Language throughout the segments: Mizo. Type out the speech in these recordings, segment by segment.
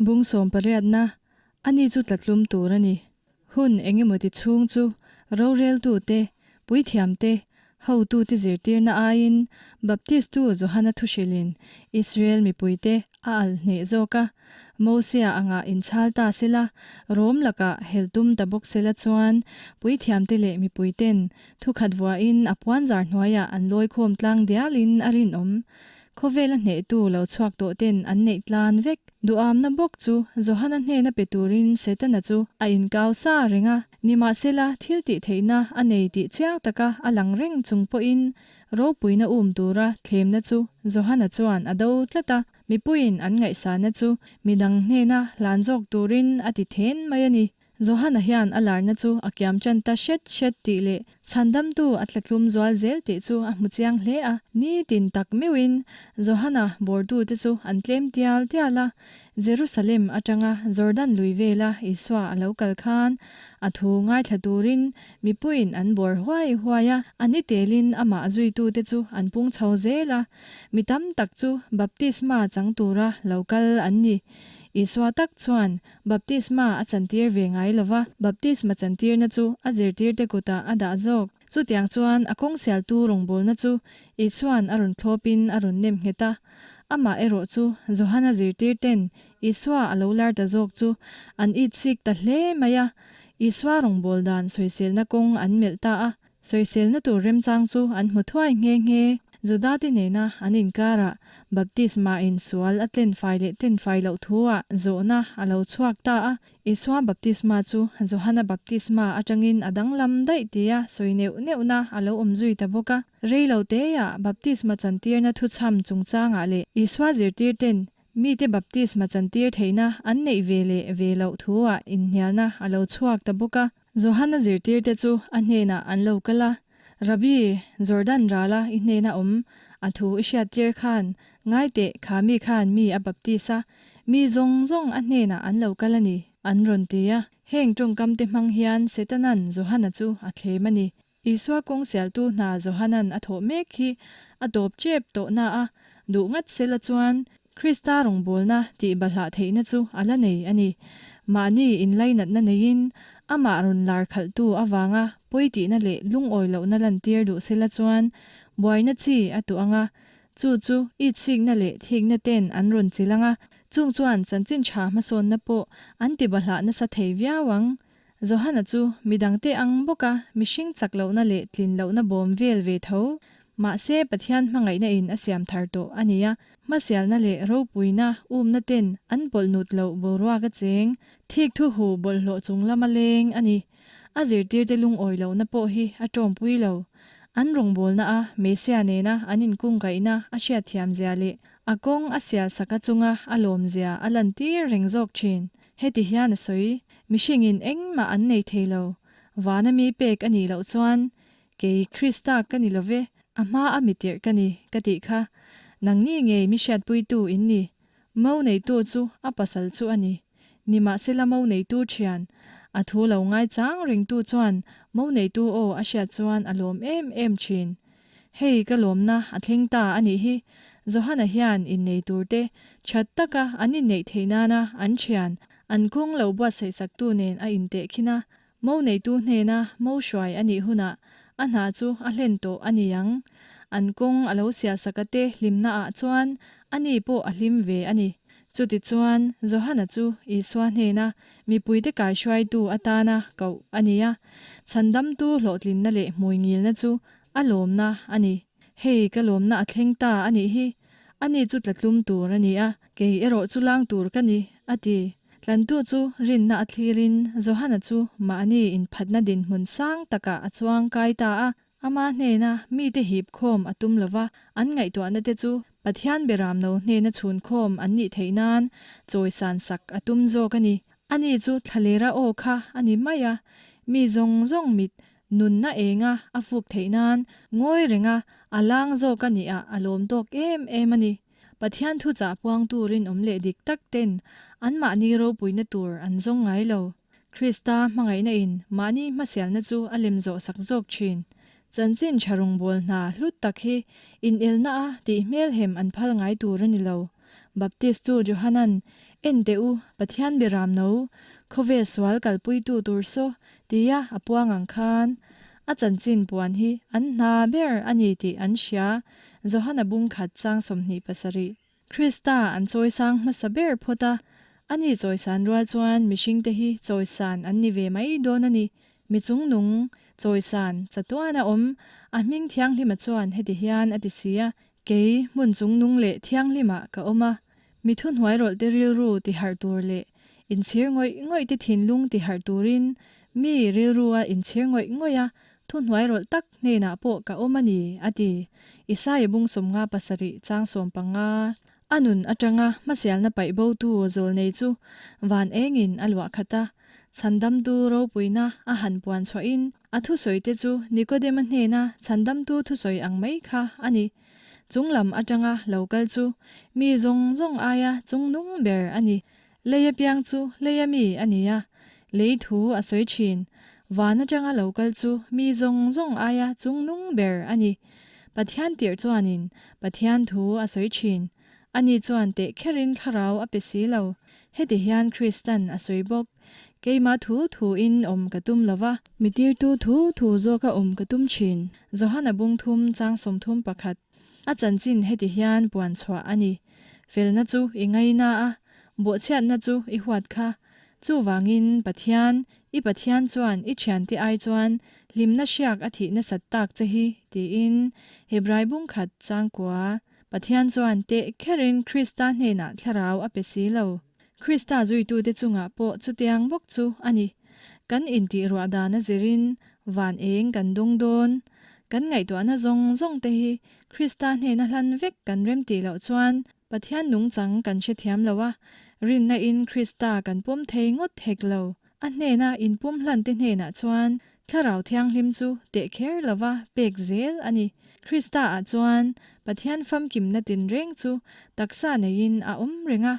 Bung sawmpariatna, Ani chu tlatlum tur a ni. Hun engemawti chhung chu roreltute, puithiamte, hotute zirtirna aiin Baptistu Johana thuhrilhin Israel mipuite a alh hneh zawk a. Mosia anga inchhal ta sela, Rom lakah hel tum ta bawk sela chuan puithiamte leh mipuiten thukhat vuahin a puanzar hnuaiah an lawikhawm tlang dialin a rinawm. Khawvela hnehtu lo chhuak tawh ten an neih tlan vek. Duhamna bawk chu Johana hnena pe turin Setana chu a inkau sa reng a. Nimahsela, thil tih theihna a nei tih chiang taka a lang reng chung pawhin ropuina um tura thlemna chu Johana chuan a do tlat a. Mipuiin an ngaihsana chu midang hnena hlan zawk turin a ti then mai a ni. Johana hian a larna chu a kiam tan ta hret hret tih leh chhandamtu a tlatlum zual zel tih chu a hmu chiang hle a. Nitin tak meuhin Johana bawrtute chu an tlem tial tial a. Jerusalem atanga Jordan lui vela Isua a lo kal khan a thu ngaithla turin mipuiin an bawr huai huai a. A ni telin amah zuitute chu an pung chho zel a. Mi tam tak chu baptisma chang tura lo kal an ni. Isua tak chuan Baptisma a chantir ve ngai lo va, baptisma chantirna chu a zirtirte kutah a dah zawk. Chutiang chuan a kawng sialtu rawngbawlna chu Isua'n a rawn thlawpin a rawn nem nghet a. Amah erawh chu Johana zirtirten Isua a lo lar ta zawk chu an itsik ta hle mai a. Isua rawngbâwl dan sawiselna kawng an melh ta a. Sawiselna tur remchang chu an hmu thuai nghe nghe. Judate nena an inkarah baptisma in sual a tlen fai leh tlen fai loh thuah zawhna a lo chhuak ta a. Isua baptisma chu Johana baptisma atangin a danglam daih tia sawi neuh neuhna a lo awm zui ta bawk a. Rei lo teah baptisma chantirna thuchham chungchangah leh Isua zirtirten mite baptisma chantir theihna an neih ve leh ve loh thuah inhnialna a lo chhuak ta bawk a. Johana zirtirte chu a hnenah an lo kal a, Rabbi, Jordan rala i hnena awm a thu i hriattir khan, ngai teh, kha mi khan mi a baptis a, mi zawng zawng a hnenah an lo kal a ni, an rawn ti a. Heng tawngkamte hmang hian Setanan Johana chu a thlem a ni. Isua kawng sialtu hna Johanan a thawh mek hi a tawp tep tawh na a, duh ngat sela chuan Krista rawngbawlna tih balhah theihna chu a la nei a ni. Mahni inlainatna neiin amah rawn lar khalhtu avanga pawi tihna leh lungawi lohna lantir duh sela chuan buaina chi a tuh ang a, chu chu itsikna leh thikna ten an rawn chilh ang a, chung chuan chanchin tha hmasawnna pawh an ti balhah nasa thei viau ang. Johana chu midangte ang bawka mihring chak lohna leh tlin lohna bawm vel ve tho. Mahse Pathian hmangaihna in a siam thar tawh a nia. Hmasialna leh ropuina umna ten an pawlh nut loh boruak a cheng, thik thu hu bawlhhlawh chung lama leng a ni. A zirtirte lungawi lohna pawh hi a tawmpui lo. An rawngbawlna a Messia nena an inkungkaihna a hriatthiam zia leh a kawng a sial saka chunga a lawm zia a lantir reng zawk thin. Heti hian a sawi, Mihringin engmah an nei thei lo. Vana mi pek a nih loh chuan, kei Krista ka ni lo ve, a hma a mi tirh ka ni, ka tih kha. Nangni ngei mi hriatpuitu in ni. Mo neitu chu a pasal chu a ni. Nimahsela mo neitu thian, a thu lo ngaichang ringtu chuan mo neitu aw a hriat chuan a lawm em em thin. Hei ka lawmna a thleng ta a nih hi. Johana hian innei turte that taka an inneih theih nana an thian, an kawng lo buatsaih saktu nen a inteh khin a. Mo neitu hnena mo hruai a nih hunah a hna chu a hlen tawh a ni ang. An kawng a lo sialsaka te hlimna ah chuan ani pawh a hlim ve a ni. Chutichuan, Johana chu Isua hnena mipuite kaihruaitu atana koh a ni a. Chhandamtu hlawhtlinna leh hmuingilna chu A lawmna a ni. Hei, ka lawmna a thleng ta a nih hi. Ani chu tlatlum tur a ni a, kei erawh chu lang tur ka ni, a ti. Tlantu chu rinna a thlirin Johana chu mahni inphatna dinhmun sang takah a chuang kai ta a. Ama hnena mite hip khawm a tum lova, an ngaihtuahna te chu Pathian beramno hnena chhun khawm an nih theih nan chawisan sak a tum zawk a ni. Ani chu thlalera aw kha a ni mai a, mi zawng zawng mit Nunna enga a fuk theih nan ngawi renga a lang zawk a nih ah a lawm tawk em em a ni. Pathian thuchah puang turin awm leh dik tak ten anmahni ropuina tur an zawng ngai lo. Krista hmangaihna in mahni hmasialna chu a lem zawh sak zawk thin. Chanchin tha rawngbâwl hna hlut tak hi inelna a tih hmelhem an phal ngai tur a ni lo. Baptistu Johanan, En teh u, Pathian Beram No, khawvel sual kalpuitu tur saw, tia a puang ang khan, a chanchin puan hi an hna ber a ni tih an hria, Johana bung khat chang 27. Krista an chawisang hmasa ber phawt a, ani chawisan rual chuan mihringte hi chawisan an ni ve mai dawn a ni. Mi chungnung, chawisan, chatuan a awm, a hming thianghlima chuan heti hian a ti si a, Kei, hmun chungnung leh thianghlimah ka awm a, mi thuhnuai rawlhte rilru tiharh tur leh inchhir ngawih ngawihte thinlung tiharh turin mi rilrua inchhir ngawih ngawih a, Thuhnuai rawlh tak hnenah pawh ka awm a ni, a ti. Isaia bung 57 chang 15. A nun atanga hmasialna paih botu zawlnei chu van engin a luah khat a, chhandamtu ropuina a han puan chhuahin a thusawite chu Nikodema hnena chhandamtu thusawi ang mai kha a ni. Chunglam atanga lo kal chu mi zawng zawng aia chungnung ber a ni. Lei apiang chu leia mi a ni a, lei thu a sawi thin. Van atanga lo kal chu mi zawng zawng aia chungnung ber a ni. Pathian tirh chuanin Pathian thu a sawi thin. Ani chuan teh kherin thlarau a pe si lo. Heti hian Kristan a sawi bawk, Keimah thu thuin awm ka tum lo va. Mi tirtu thu thu zawka awm ka tum thin. Johana bung thum chang 31. A chanchin heti hian puan chhuah a ni. Felna chu i ngaina a, bawhchhiatna chu i huat kha. Chuvangin, Pathian, i Pathian chuan i thiante ai chuan hlimna hriak a thih nasat tak che hi, tiin Hebrai bung khat changkua Pathian chuan teh kherin Krista hnenah thlarau a pe si lo. Krista zuitute chungah pawh chutiang bawk chu a ni. Kan intih ruah dan a zirin van eng kan dawng dawn. Kan ngaihtuahna zawng zawng te hi Krista hnena hlan vek kan rem tih loh chuan Pathian nungchang kan hrethiam lo a, rinna in Krista kan pawm thei ngawt hek lo. A hnena inpum hlan te hnenah chuan Thlarau Thianghlim chu teh kher lova pek zel a ni. Krista ah chuan Pathian famkimna tinreng chu taksa neiin a awm reng a,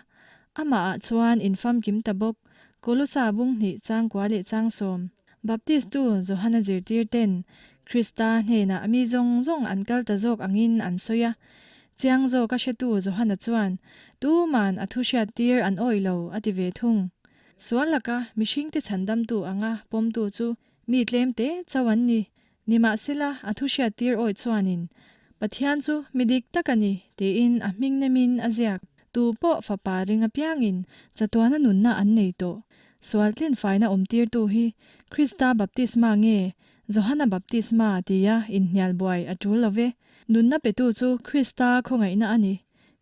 Amah ah chuan in famkim ta bawk, Kolosa bung hnih changkua leh changsawm. Baptistu Johana zirtir ten Krista hnenah mi zawng zawng an kal ta zawk angin an sawi a. Chiang zawk a hretu Johana chuan tuman a thu hriattir an awih lo a ti ve thung. Sual laka mihringte chhandamtu anga pawmtu chu mi tlemte chauh an ni. Nimahsela, a thu hriattir awih chuanin, Pathian chu mi dik tak a ni, tiin a hming nemin a ziak. Tu pawh fapa ring apiangin chatuana nunna an nei tawh. Sual tlinfaina awmtirtu hi Krista baptisma nge Johana baptisma tia inhnial buai a tul lo ve. Nunna petu chu Krista khawngaihna a ni.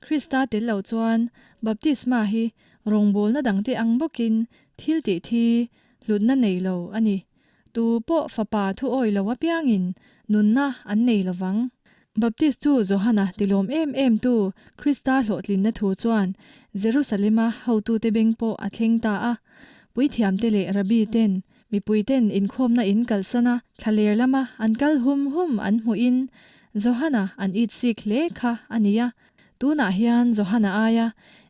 Krista tel lo chuan baptisma hi rawngbawlna dangte ang bawkin thil tih thi hlutna nei lo a ni. Tu pawh fapa thu awih lo apiangin nunna an nei lo vang. Baptist chu Johana tilawm em em tu Krista hlawhtlinna thu chuan Jerusalema hotute beng pawh a thleng ta a. Puithiamte leh Rabbi ten mipui ten inkhawmna in kalsan a, thlaler lama an kal hum hum an hmuhin Johana an it sik hle kha a ni a. Tunah hian Johana aia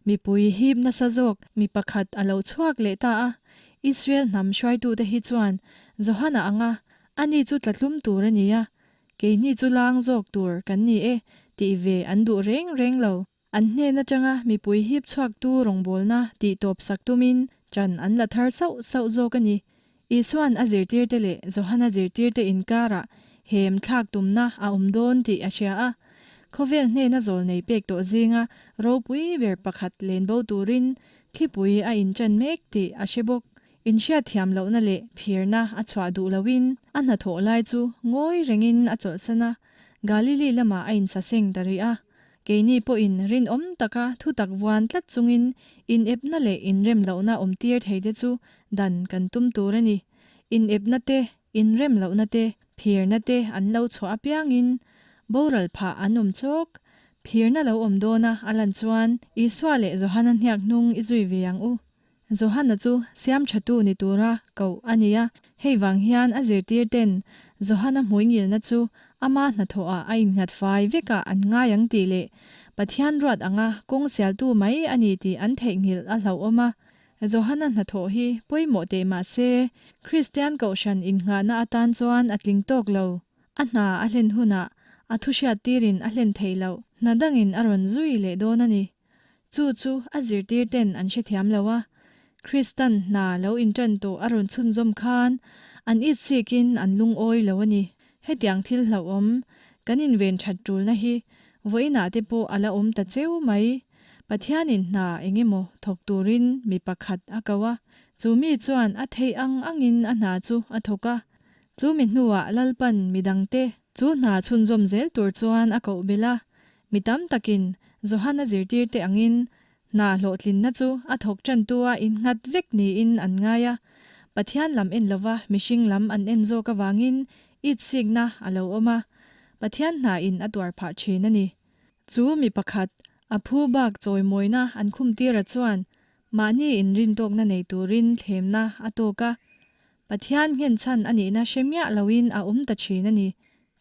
mipui hip nasa zawk mi pakhat a lo chhuak leh ta a. Israel hnam hruaitute hi chuan Johana anga ani chu tlatlum tur a ni a, keini chu lang zawk tur kan ni e tih ve an duh reng reng lo. An hnen atanga mipui hip chhuaktu rawngbawlna tih tawp sak tumin chan an la thar sauh sauh zawk a ni. Isua'n a zirtirte leh Johana zirtirte inkarah hem thlak tumna a awm dawn tih a hria a. Khawvel hnena zawlnei pek tawh zinga ropui ber pakhat lenbo turin Thlipui a inṭan mek tih a hre bawk. Inhriatthiam lohna leh phirna a chhuah duh loin a hnathawh lai chu ngawi rengin a chawlhsan a, Galili lamah a insaseng ta rih a. Keini pawhin rinawm taka thutak vuan tlat chungin inepna leh inrem lohna awmtir theite chu dan kan tum tur a ni. Inepna te, inrem lohna te, phirna te an lo chhuah apiangin boral phah an awm chawk. Phirna lo awm dawna a lan chuan Isua leh Johana hniak hnung i zui ve ang u. Johana chu siam thatu ni tura koh a ni a, hei vang hian a zirtir ten Johana hmuingilna chu ama hnathawhah a innghat fai vekah an ngai ang tih leh Pathian ruat anga kawng sialtu mai a ni tih an theihnghilh a hlauhawm a. Johana hnathawh hi pawimawh teh mah se, Kristian kohhran innghahna atan chuan a tling tawk lo. A hna a hlen hunah a thu hriattirin a hlen theih loh. Hna dangin a rawn zui leh dawn a ni. Chu chu a zirtirten an hrethiam lo a, Kristan hna lo inṭan tawh a rawn chhunzawm khan an itsikin an lungawi lo a ni. Hetiang thil hlauhawm, kan inven ṭhat ṭulna hi vawiinah te pawh a la awm ta cheu mai. Pathianin hna eng emaw thawk turin mi pakhat a ko a, chu mi chuan a theih ang angin a hna chu a thawk a. Chu mi hnuah Lalpan mi dangte chu hna chhunzawm zel tur chuan a koh belh a. Mi tam takin Johana zirtirte angin hna hlawhtlinna chu a thawk ṭantua innghat vek niin an ngai a. Pathian lam en lova mihring lam an en zawk avangin itsikna a lo awm a, Pathian hnain a tuar phah ṭhin a ni. Chu mi pakhat, a phu bak chawimawina an khumtira chuan mahni inrintawkna nei turin thlemna a tawk a, Pathian nghenchhan a nihna hre miah loin a awm ta thin a ni.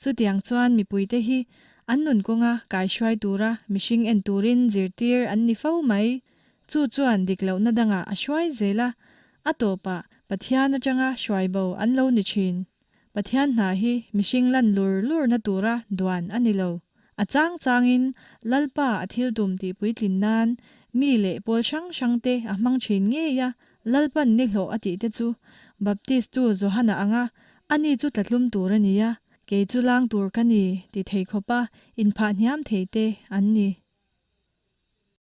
Chutiang chuan mipuite hi an nun kawnga kaihruai tura mihring en turin zirtir an ni fo mai. Chu chuan dik lohna dangah a hruai zel a, a tawpah Pathian atanga hruai bo an lo ni thin. Pathian hna hi mihring lan lur lurna tura duan a ni lo. A chang changin Lalpa a thil tum tihpuitlin nan mi leh pawl hrang hrangte a hmang thin ngei a, Lalpan ni hlawh a tih te chu Baptistu Johana anga ani chu tlatlum tur a ni a, kei chu lang tur ka ni ti thei khawpa inphah hniam thei te an ni.